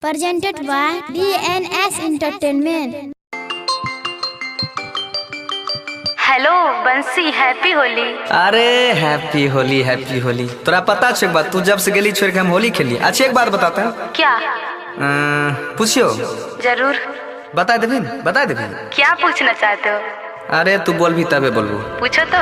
Presented by DNS Entertainment. Hello Bansi, happy Holi. अरे happy Holi, happy Holi. तोरा पता छो एक बात, तू जब से गेली छोड़ के हम होली खेली। अच्छा एक बात बताता है। क्या? पूछियो। जरूर। बता देबी न? बता देबी। क्या पूछना चाहते हो? अरे तू बोलबी तबे बोलबू। पूछो तो।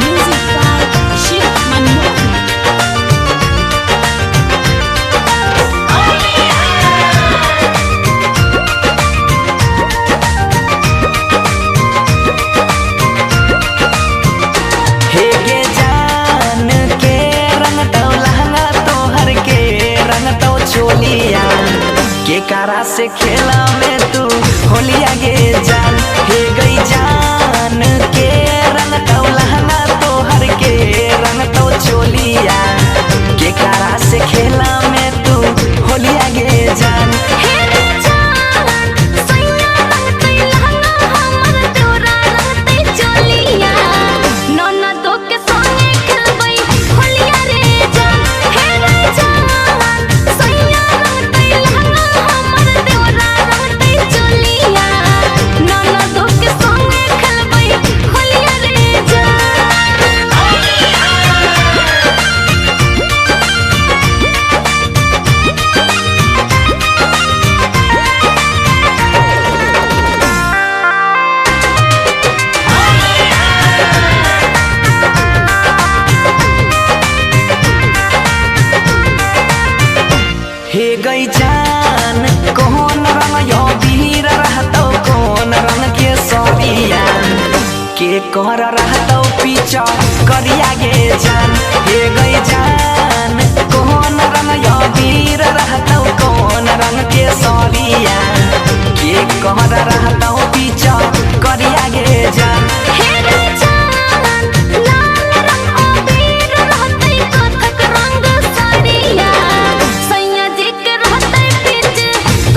Music by Shiv Manmohan. हे गे जान के रंगतौ लहंगा तोहर के रंगतौ चोलिया, के कारा से खेला में तू होलिया गे जान। हे गई जान के रंगतौ लहंगा तोहर के रंगतौ चोलिया, के कारा से खेला में तू होलिया गे जान। हे रे जान, सैया रंगतै लहंगा हमर तोरा रंगतै चोलिया। ननदो के संगे खेलबै होलिया रे जान। हे रे जान, सैया रंगतै लहंगा हमर तोरा रंगतै चोलिया। ननदो के संगे खेलबै होलिया रे जान। हे गई जान कौन रंग यो वीर रहतौ, कौन रंग के सरिया, के कर रहतौ पीछा करिया गे जान। हे गई जान कौन रंग यो वीर रहतौ, कौन रंग के सरिया, के कर रहतौ पीछा करिया गे जान। हे रे जान, लाल रंग अबीर रहतै कथक रंग साड़िया। सैया जी के रहतै पीछ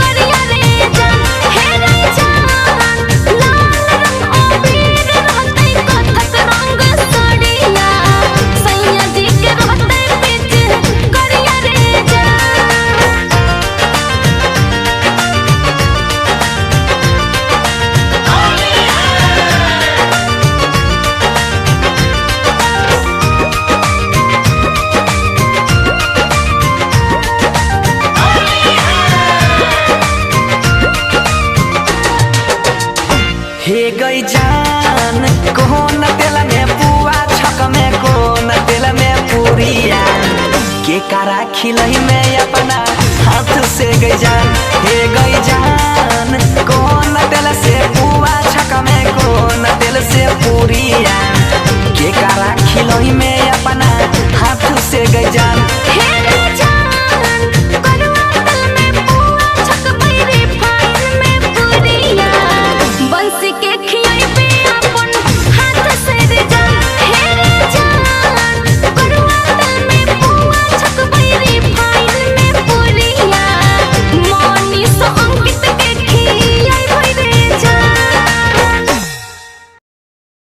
करिया रे जान। हे रे जान, लाल रंग अबीर रहतै कथक रंग साड़िया। सैया जी के रहतै पीछ करिया रे जान। हे गई जान कौन तेल में पुआ छक में, कौन तेल में पूरिया, के कारा खिलही में अपना हाथ से गई जान। हे गई जान कौन तेल से पुआ छक में, कौन तेल से पूरिया, के कारा खिलही में अपना हाथ से गई जान।